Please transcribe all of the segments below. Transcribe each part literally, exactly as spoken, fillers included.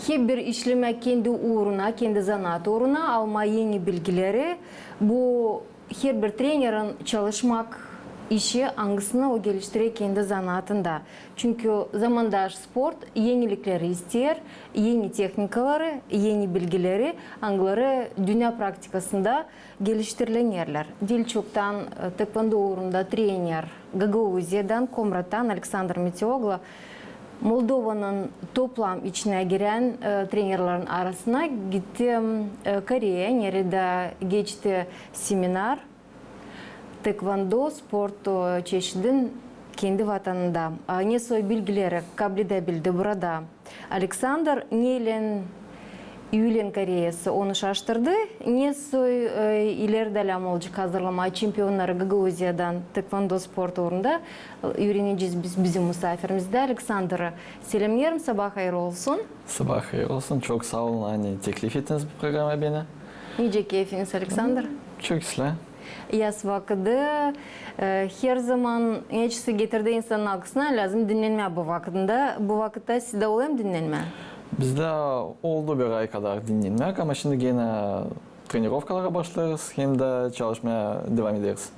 Hep bir işlemäk kendi uuruna, kendi zanaat uuruna, almaa eni bilgileri. Bu herbir trenerin çalışmak işi, angısını o geliştirer kendi zanaatında. Çünkü zamandaş sport enilikleri isteer, eni tehnikaları, eni bilgileri, angıları dünnä praktikasında geliştirilenerlär. Diil çoktan, e, taekvondo uurunda trener Gagauziyadan, Komrattan Aleksandr Meteoglu Moldovanın toplam içinä girän, e, trenerlerin arasına gitti, e, Koreya, neredä geçti seminar taekvondo sport, e, çeşidin kendi vatanında. A, nesoy bilgileri kabledebildi burada Aleksandr, neylän Üülen Koreyası onu şaştırdı, nesoy, e, ileri dä lääzım olacek hazırlamaa çempionnarı Gagauziyadan taekvondo sport uurunda, e, üürenecez biz, bizim musaafirimizdä Aleksandrı. Selämneerim, sabaa hayır olsun. Sabaa hayır olsun. Çok saa olun, ani teklif ettiniz bu programa beni. Nicä keyfiniz, Aleksandr? Çok islää. Yaz vakıdı, e, herzaman neçin getirdi insanın aklına, lääzım dinnenmää bu vakıdında. Bu vakıtta sizdä olêr mı dinnenmää? Bizdä oldu bir ay kadar dinnenmäk, ama şindi genä trenirovkalara başlêêrız hem dä çalışmaa devam ederiz.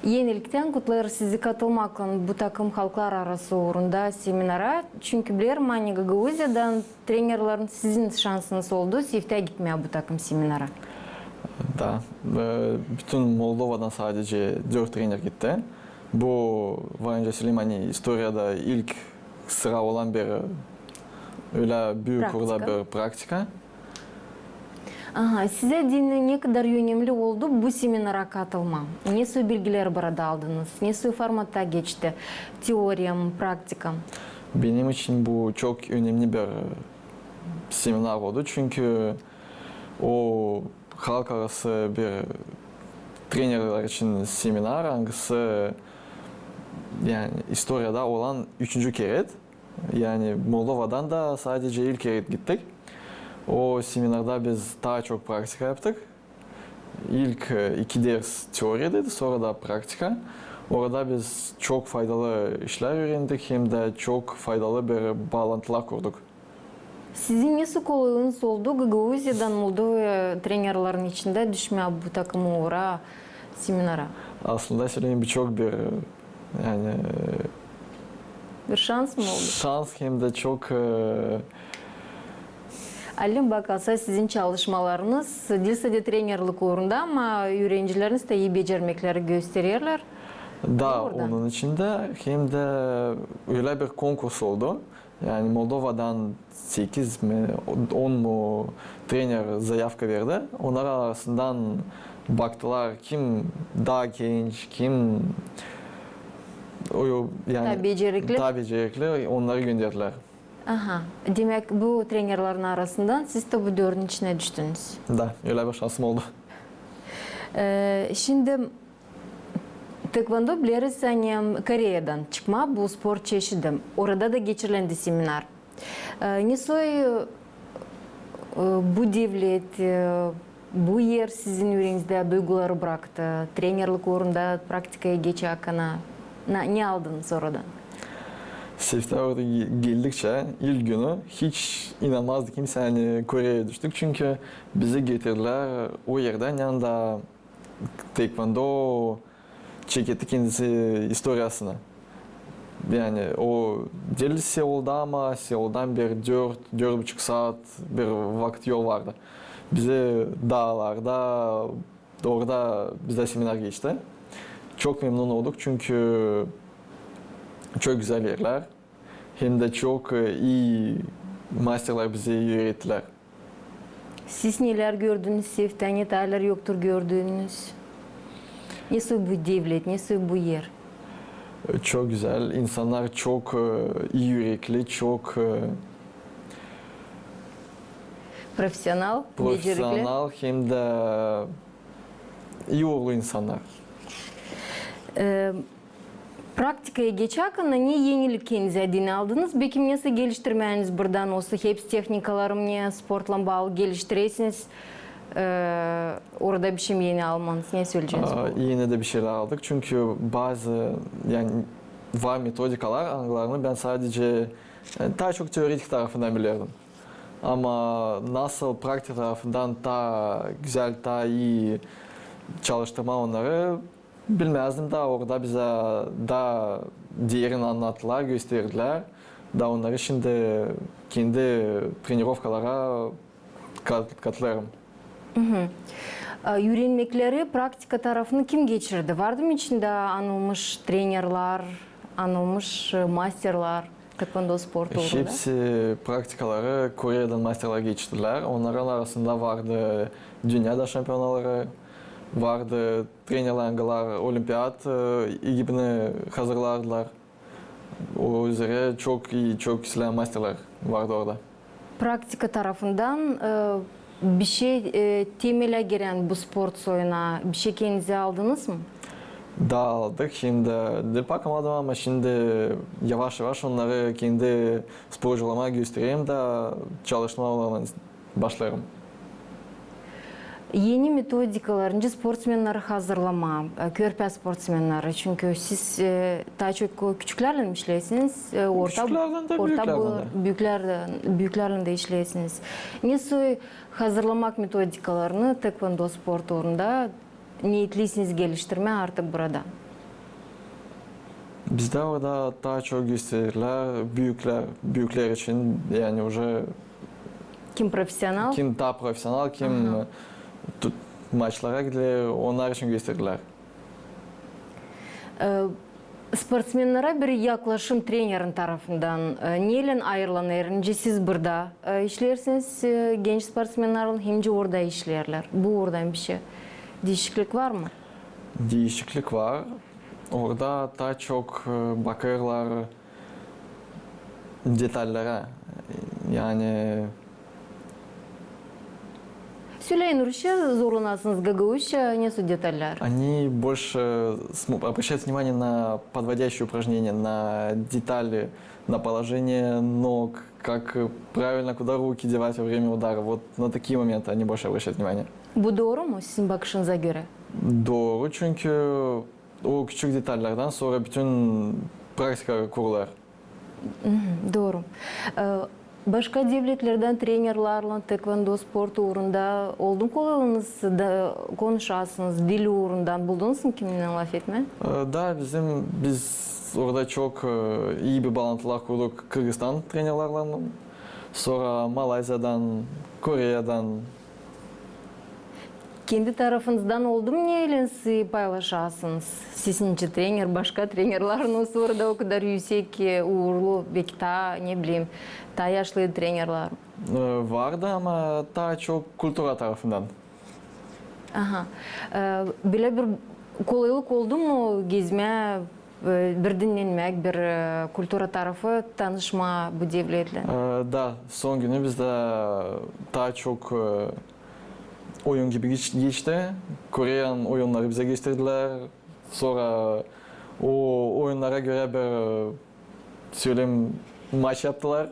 Enilikten kutlêêrız sizi katılmaklan bu takım halklararası uurunda seminara, çünkü bilerim, ani Gagauziyadan trenerlerin sizin şansınız oldu, Sivtää gitmää bu takım seminara. Da, e, bütün Moldovadan sadece dört trener gitti. Bu, var nicä söleyim, ani istoriyada ilk sıra olan bir ölä büük uurda bir praktika. Aha, sizä deyni ne kadar önemli oldu bu seminara katılmaa? Nesoy bilgileri burada aldınız? Nesoy formatta geçti? Teoriya mı, praktika mı? Benim için bu çok önemli bir seminar oldu, çünkü o halkarası bir trenerlär için seminar, angısı, yani, istoriyada olan üçüncü keret. Yani, Moldovadan da sadece ilk keret gittik. O seminarda biz taa çok praktika yaptık. İlk, e, iki ders teoriyadaydı, sora da praktika. Orada biz çok faydalı işlär üürendik, hem dä çok faydalı bir baalantılar kurduk. Sizin nesoy kolayınız oldu Gagauziyadan Moldovaya trenerlerin içindä düşmää bu takım uura, seminara? Aslında söleyim, bu çok bir, yani, bir şans mı oldu? Şans hem dä çok, e, Alim, bakarsa, sizin çalışmalarınız diil sade trenerlik uurunda, ama üürencileriniz dä ii becermekleri göstererlär. Da, onun içindä hem dä ölä bir konkurs oldu. Yani Moldovadan sekiz mi, on mu trener zayavka verdi. Onnar arasından baktılar, kim taa genç, kim o, yani, taa becerikli, onnarı gönderdilär. Aha. Demäk, bu trenerlerin arasından siz dä bu dördün içinä düştünüz. Da, ölä bir şansım oldu. E, şindi taekvondo, bileriz, ani Koreyadan çıkma bu sport çeşidi. Orada da geçirilendi seminar. E, nesoy, e, bu devlet, e, bu er sizin üüreenizdä duyguları braktı, trenerlik uurunda praktikaya geçärkän, na, ne aldınız oradan? Sivtää orada ge-, geldikçä ilk günü hiç inanmazdı kimsä, ani Koreyaya düştük. Çünkü bizi getirdilär o erdän, yanında taekvondo çeketti kendisi istoriyasını. Yani o diil Seulda, ama Seuldan bir dört, dört buçuk saat bir vakıt yol vardı. Bizi daalarda, orada bizdä seminar geçti. Çok memnun olduk, çünkü çok gözäl erlär. Hem dä çok, e, ii masterlär bizä üürettilär. Siz nelär gördünüz Sivtää, ne taalär yoktur gördüünüz? Nesoy bu devlet, nesoy bu er? Çok gözäl, insannar çok, e, ii ürekli, çok, e, profesional, becerikli. Profesional hem dä ii uurlu insannar. E, Praktikaya geçärkän ne enilik kendinizä deyni aldınız? Bekim nesoy geliştirmäniz buradan, osa hepsi tehnikaları mı, ne sportlan baalı geliştirersiniz, e, orada bişey eni almanız, ne söleyeceniz? Aa, bu eni dä bişeylär aldık, çünkü bazı, yani, var metodikalar, angılarını bän sadece, e, taa çok teoretik tarafından bilerdim. Ama nasıl praktika tarafından taa gözäl, taa ii çalıştırmaa onnarı, bilmäzdim da, orada bizä taa derin annattılar, gösterdilär. Da onnarı şindi kendi trenirovkalara kat-, katılêrım. E, üürenmekleri, praktika tarafını kim geçirdi? Vardı mı içindä anılmış trenerlär, anılmış, e, masterlär tekvondo sportu uurunda? Hepsi praktikaları Koreyadan masterlär geçirdilär. Onnarın arasında vardı dünnä şampionaları, vardı trenerlär, angılar olimpiyat, e, gibini hazırlardılar. O üzerä çok ii, çok islää masterlär vardı orada. Praktika tarafından, e, bişey, e, temelä girän bu sport soyuna, bişey kendinizä aldınız mı? Da aldık, şindi diil pek aldım, ama şindi yavaş-yavaş onnarı kendi sporcularıma göstererim da çalışmaa onlarlan başlarım. Eni metodikalar, nicä sportsmenneri hazırlamaa, e, körpä sportsmenneri, çünkü siz, e, taa çok küçüklärlän işleersiniz, e, orta, küçüklärlän dä, orta büüklärlän dä, büüklärlän, büüklärlän dä işleersiniz. Ne soy hazırlamak metodikalarını tekvondo sportu uurunda neetliysiniz geliştirmää artık burada? Bizdä orada taa çok gösterilär büüklär, büüklär için, yani, уже kim profesional, kim taa profesional, kim, aha, tu-, maçlara gider, onnar için gösterilär. E, sportsmennere bir yaklaşım trenerin tarafından, e, neylän ayırılanêr, nicä siz burada, e, işleersiniz, e, genç sportsmennarlan, hem dä orada işleerlär. Bu uurda bişey diişiklik var mı? Diişiklik var. Orada taa çok, e, bakêrlar detallara. Yani, söläyin rusça, zorlanêrsınız gagauzça, ne soy detallar? Они больше см-, обращают внимание на подводящие упражнения, на детали, на положение ног, как, э, правильно, куда руки девать во время удара. Вот на такие моменты они больше обращают внимание. Bu dooru mu sizin bakışınıza görä? Dooru, çünkü o küçük detallardan sora bütün praktika kurulêr. Dooru. E, başka devletlerdän trenerlarlan tekvondo sportu uurunda oldu mu kolaylığınız da konuşasınız, dil uurundan buldunuz mu kiminnän lafetmää? E, da, bizim, biz orada çok, e, ii bir baalantılar kurduk Kırgızstan trenerlarlan, sora Malayziyadan, Koreyadan. Kendi tarafınızdan oldu mu neylän siz paylaşasınız? Sizincä trener, başka trenerlär, no sora da o kadar üüsek, e, uurlu, beki taa, ne bileyim, taa yaşlı trenerlär. E, vardı, ama taa çok kultura tarafından. Aha. E, bölä bir kolaylık oldu mu gezmää, e, bir dinnenmää, bir, e, kultura tarafı tanışmaa bu devletlän? E, da, son günü bizdä taa çok, e, oyun gibi geç-, geçti. Koreyanın oyunnarı bizä gösterdilär. Sora o oyunnara görä bir, e, söleyim, maç yaptılar.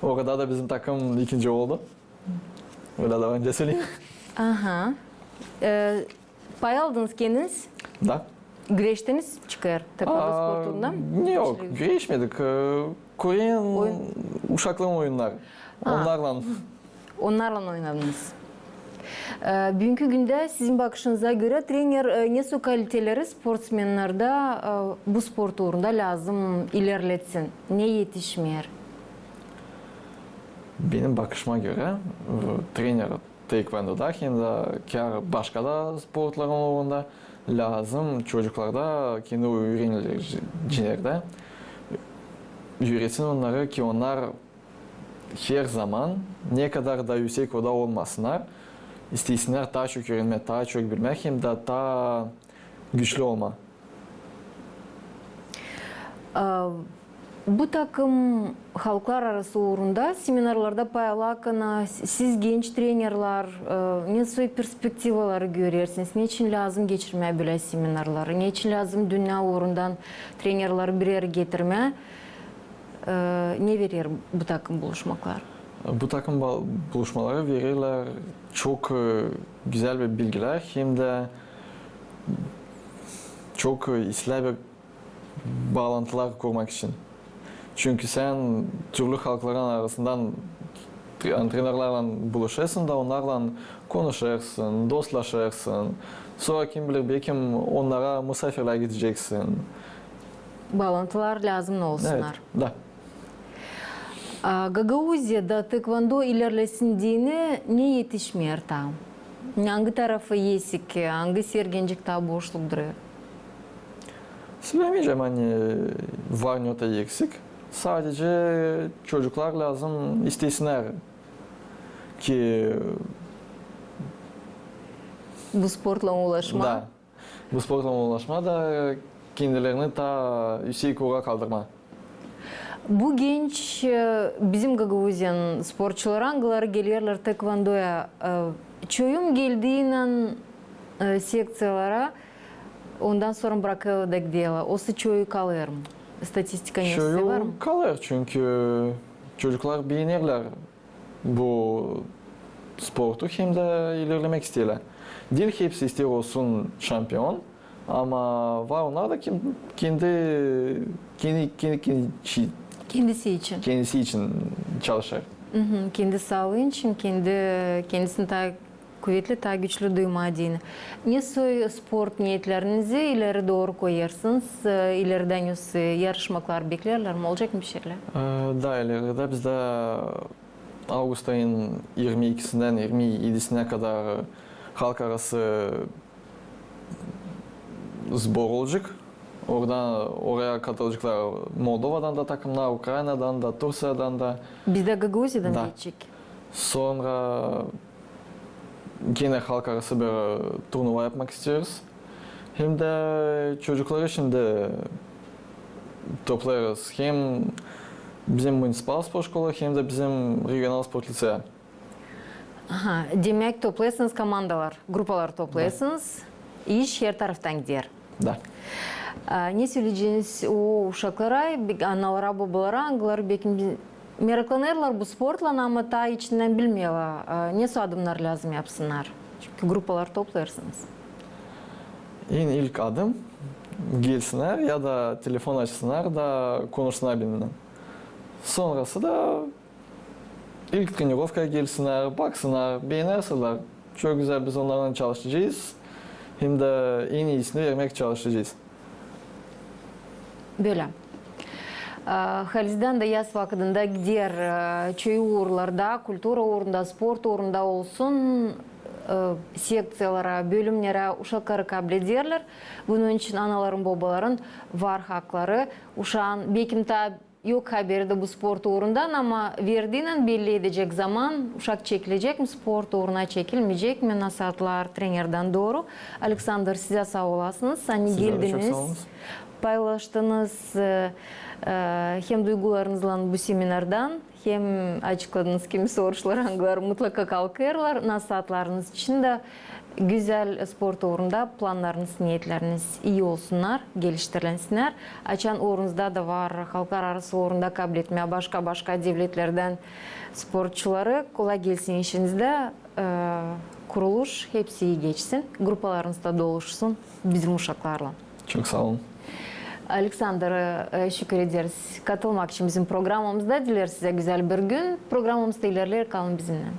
Orada da bizim takım ikinci oldu. Ölä da var, nicä söleyim. Aha. E, pay aldınız kendiniz? Da. Güreştiniz, çıkêr, tekvondo sportundan? Yok, güreşmedik. E, Koreyanın uşakların oyunnarı. Onnarlan. Onnarlan oynadınız. E, büünkü gündä sizin bakışınıza görä trener, e, ne soy kaliteleri sportsmennerdä, e, bu sport uurunda lääzım ilerletsin? Ne etişmeer? Benim bakışıma görä, e, trener taekwondoda hem dä kär başka da sportların uurunda lääzım çocuklarda, kendi üüreneceklerindä üüretsin onnarı, ki onnar her zaman, ne kadar da üüsek oda olmasınnar, isteysinnär taa çok üürenmää, taa çok bilmää hem dä taa güçlü olmaa. A, bu takım halklararası uurunda seminarlarda pay alêrkana, s-, siz genç trenerlär, e, ne soy perspektivaları görersiniz? Neçin lääzım geçirmää bölä seminarları? Neçin lääzım dünnä uurundan trenerleri bir erä getirmää? E, ne verer bu takım buluşmaklar? Bu takım bul-, buluşmaları vererlär çok, e, gözäl bir bilgilär, hem dä çok, e, islää bir baalantılar kurmak için. Çünkü sän türlü halkların arasından tre-, trenerlärlän buluşêrsın da onnarlan konuşêrsın, dostlaşêrsın. Sora kim bilir, bekim onnara musaafirlää gideceksin. Baalantılar lääzım olsunnar. Evet, da. A, Gagauziyada taekvondo ilerlesin deyni ne etişmeer taa? Angı tarafı eksik, angısı ergencik taa boşluk durêr? Sölemeyecäm, ani var ne-o taa eksik. Sadece çocuklar lääzım istesinnär ki bu sportlan ulaşmaa. Da. Bu sportlan ulaşmaa da kendilerini taa üüsek uura kaldırmaa. Bu genç, e, bizim Gagauziyanın sportçuları, angıları gelerlär taekvondoya, e, çoyu mu geldiynän, e, sekţiyalara, ondan sora brakêr da giderlär, osa çoyu kalêr mı? Statistika ne sizä var mı? Çoyu kalêr, çünkü çocuklar beenerlär bu sportu hem dä ilerlemäk isteerlär. Diil hepsi isteer olsun şampion, ama var onnar da kim kendi, kendi, kendi, kendi çi-, kendisi için, kendisi için çalışêr. Kendi saalıı için, kendi, kendisini taa kuvetli, taa güçlü duymaa deyni. Ne soy sport neetlerinizi ileri dooru koyêrsınız? E, ileridä ne soy yarışmaklar bekleerlär mi? Olacek mı bir şeylär? E, da, ileridä bizdä avgust ayın irmi ikisindän irmi edisinä kadar halk arası zbor olacek. Orada, oraya katılaceklar Moldovadan da takımnar, Ukrainadan da, Turţiyadan da. Bizdä Gagauziyadan da geçecek. Sora genä halk arası bir turnuva yapmak isteeriz. Hem dä çocukları şindi toplêêrız hem bizim municipal sport şkola, hem dä bizim regional sport liţeyi. Aha, demäk, toplêêrsınız komandalar, grupalar toplêêrsınız. İş her taraftan gider. Da. A, ne söleyeceniz o uşaklara, be-, analara, bobalara, angıları bekim bi-, meraklanêrlar bu sportlan, ama taa içindän bilmeerlär, a, ne soy adımnar lääzım yapsınnar? Çünkü grupalar toplêêrsınız. En ilk adım, gelsinnär ya da telefon açsınnar da konuşsunnar benimnän. Sonrası da ilk trenirovkaya gelsinnär, baksınnar, beenerseler, çok gözäl, biz onnarlan çalışacez. Hem dä en iisini vermäk çalışacez. Bölä. E, halizdän dä yaz vakıdında gider, e, çoyu uurlarda, kultura uurunda, sport uurunda olsun, e, sekţiyalara, bölümnerä uşakları kablederlär. Bunun için anaların, bobaların var hakları. Uşaan, bekim taa yok haberi dä bu sport uurundan, ama verdiynän belli edecek zaman, uşak çekilecek mi sport uuruna, çekilmeyecek mi, nasaatlar trenerdän dooru. Aleksandr, sizä saa olasınız, ani geldiniz, paylaştınız, e, e, hem duygularınızlan bu seminardan, hem açıkladınız kimi soruşları, angıları mutlaka kalkêrlar, nasaatlarınız için dä. Gözäl sport uurunda plannarınız, neetleriniz ii olsunnar, geliştirilinsinnär. Açan uurunuzda da var halklararası uurunda kabletmää başka-başka devletlerdän sportçuları, kolay gelsin işinizdä, e, kuruluş hepsi ii geçsin, grupalarınız da doluşsun bizim uşaklarlan. Çok saa olun. Aleksandr, e, şükür ederiz katılmak için bizim programamızda. Dileriz sizä gözäl bir gün. Programamız da ilerleer, kalın bizimnän.